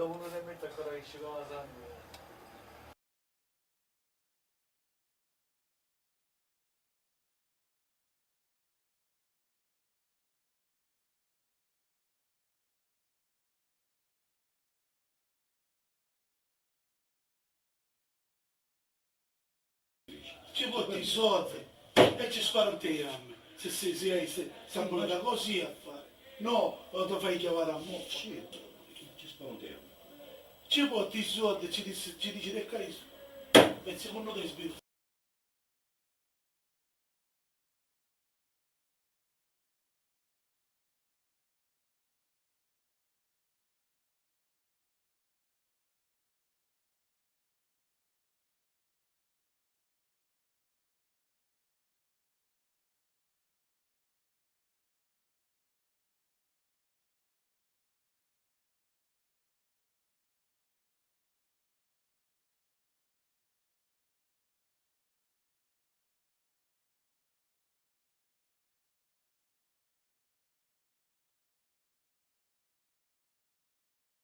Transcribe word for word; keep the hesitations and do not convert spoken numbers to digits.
Uno ne mette ancora che ci va la sangue. Ci porti i soldi e ci sparanteiamo. Se, se, se hai se, sta brutta cosa a fare. No, o ti fai chiamare a mo. Certo, ci sparanteiamo. Ci porti i soldi, ci dici, ci dici che hai e secondo te sbirri.